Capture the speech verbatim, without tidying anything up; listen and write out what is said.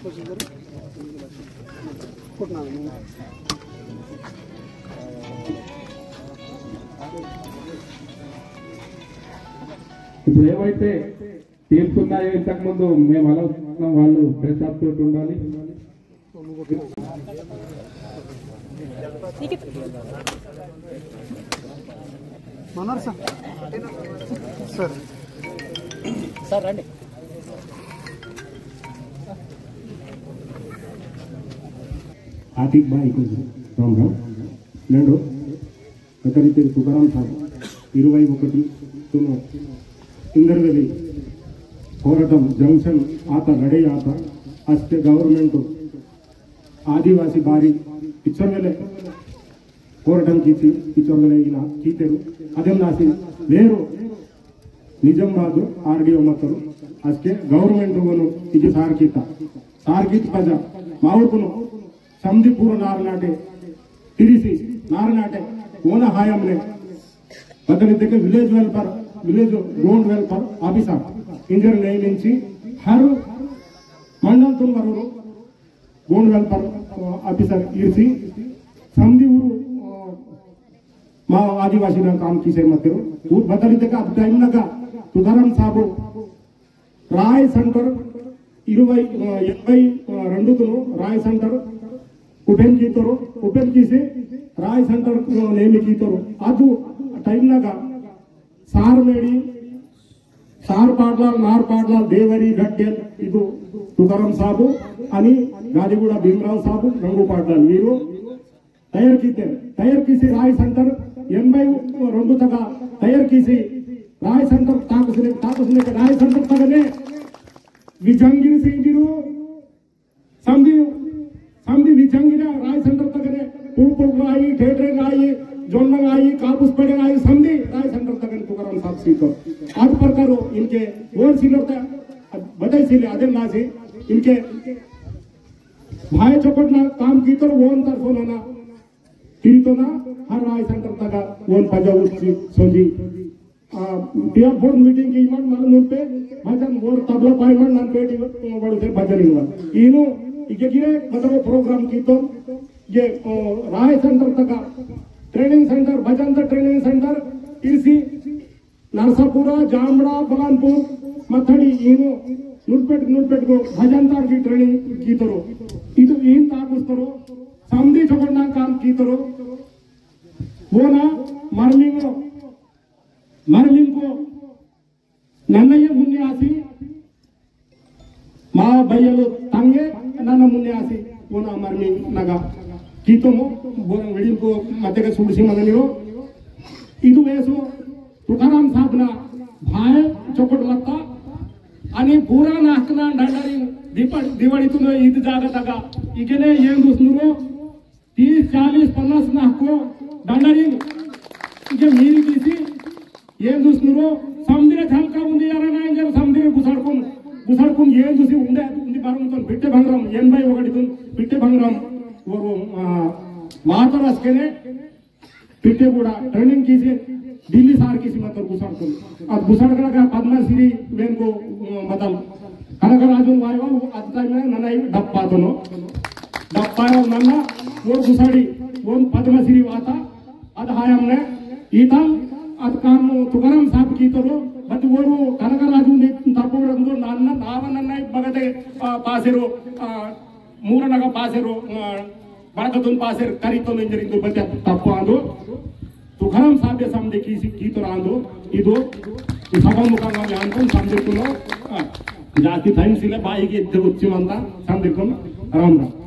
ఇప్పుడు ఏవైతే టీమ్స్ ఉన్నాయో, ఇంతకుముందు మేము అలా అనుకున్నాం, వాళ్ళు డ్రెస్ అప్ తోటి ఉండాలి. మనోహర్ సార్, సార్, సార్ రండి. आतिक भाई को राम राम। नेडो कतरिते तुकाराम साहब इरवै ओकटि तुनु इंदरवेली कोरटम जंक्शन आता रेडी आता। अस्के गवर्नमेंट आदिवासी बारी पिक्चर वेले कोरटम कीसी पिक्चर वेले इना कीतेरु। अदेम नासी वेरु निजामाबाद आरडीओ मत्तोरु। अस्के गवर्नमेंट वनु इजे सार कीता, सार कीत पजा मावकुनु समदी पूरा नार नाटे, तिरिसी नार नाटे, ओना हायमने बदल इद्दके village welfare, village Gond welfare officer इंजर नेमिंची हर मंडल तुन वरुरु गोंड वेलफेयर, अ, ऑफिसर इर्सी समदी ऊरु, अ, मा आदिवासी ना काम कीसे मत्तेरु। ऊर बदल इद्दके अब टाइम नगा तुकाराम साबु राय सेंटर इरवै, अ, एनभै, अ, रेंडुतुनु राय सेंटर ओपन कीतोरु, ओपन कीसी राय सेंटर, अ, नेमि कीतोरु। अदु टाइम नगा सार मेडी, सार पाटलाल, नार पाटलाल, देवरी, गट्टेल, इदु तुकाराम साबु, अनि गादिगुडा भीमराव साबु, रंगू पाटलाल, वीरु तयार कीते, तयार कीसी राय सेंटर एनभै रेंडु तगा तयार कीसी राय सेंटर ताकुसने, ताकुसने के राय सेंटर तगने विजंगिरी सिंगिरू समदी, समदी विजंगिरा राय सेंटर तगने पुलपुल आई, ठेठरे आई, जोन्ना आई, कापुस पड़े आई, समदी राय सेंटर तगने तुकाराम साहब सीतो। आज प्रकारो इनके ओर सीलो ता बताई सीले आदे नासी इनके भाई चोपट ना काम कीतोर ओन तरफो ना कीतोना हर राय सेंटर तगा ओन पजा उच्ची सोजी। आ, एयरपोर्ट मीटिंग की मन मन मुन पे भजन ओर तबला पाई मन नन पेटी बड़ू से भजन इनवा। इनु इके गिरे मतलब प्रोग्राम कीतो ये, ओ, राय सेंटर तगा ट्रेनिंग सेंटर, भजन ता ट्रेनिंग सेंटर इसी नरसापुरा, जामड़ा, बगानपुर, मथड़ी, इनो नुलपेट, नुलपेट को भजन तार की ट्रेनिंग कीतोरो। इदु इन ताकुस्तोरो, समदी चोकोटना काम कीतोरो। वोना मरमिंगो, मरमिंगो नन्ना ये मुन्ने आसी, मा बयलो तंगे नन्ना मुन्ने आसी, वोना मरमिंग नगा। कीतोमो, बोरंग विडिंग को मतेके सुड़सी मदनिरो। इदु वेसो तुकाराम साहब ना भाई चोपट मत्ता, अनि पूरा नाहकना डंडारी दिपड़, दिवाड़ी तुनो ईद जागा तगा, इगेने येंदुसनुरो, तीस, चालीस, पन्नास नाहको डंडारी, इगे मीरी किसी, येंदुसनुरो, समदिरे झलका उंदी यारा ना इंजर समदिरे गुसाड़कुन, गुसाड़कुन येंदुसी उंदे, उंदी बारुंतन बिट्टे भंगरम, एनभै ओकटितुन बिट्टे भंगरम, वो, वो, आ, वातर अस्केने, पिट्टे कूड़ा ट्रेनिंग कीसी दिल्ली सार कीसी मत्तोर गुसाड़कुन। अद गुसाड़कड़ा का पद्मश्री वेनको, अ, मतल। कनक राजुन वायवा अद टाइम में नन्ना डप्पा तोनो। डप्पा यो नन्ना वो गुसाड़ी, वो पद्मश्री वाता। अद हायमने ईतल अद काम तुकाराम साहब कीतोरो। बद वोरु कनक राजुन तपोड़ंदो नन्ना नाव नन्ना बगते, अ, पासेरो, अ, मूरनगा पासेरो, अ, बड़कतुन पासेर करितोन इंजरिंदु बच्चा तप्पु आंदो। तुकाराम साहब समदे कीसी कीतोर आंदो। इदो सभा मुखंगा मी अंतन समदिरकुन, अ, जास्ती टाइम सिले बाईके इद्दे उच्ची मंता समदिरकुन राम राम।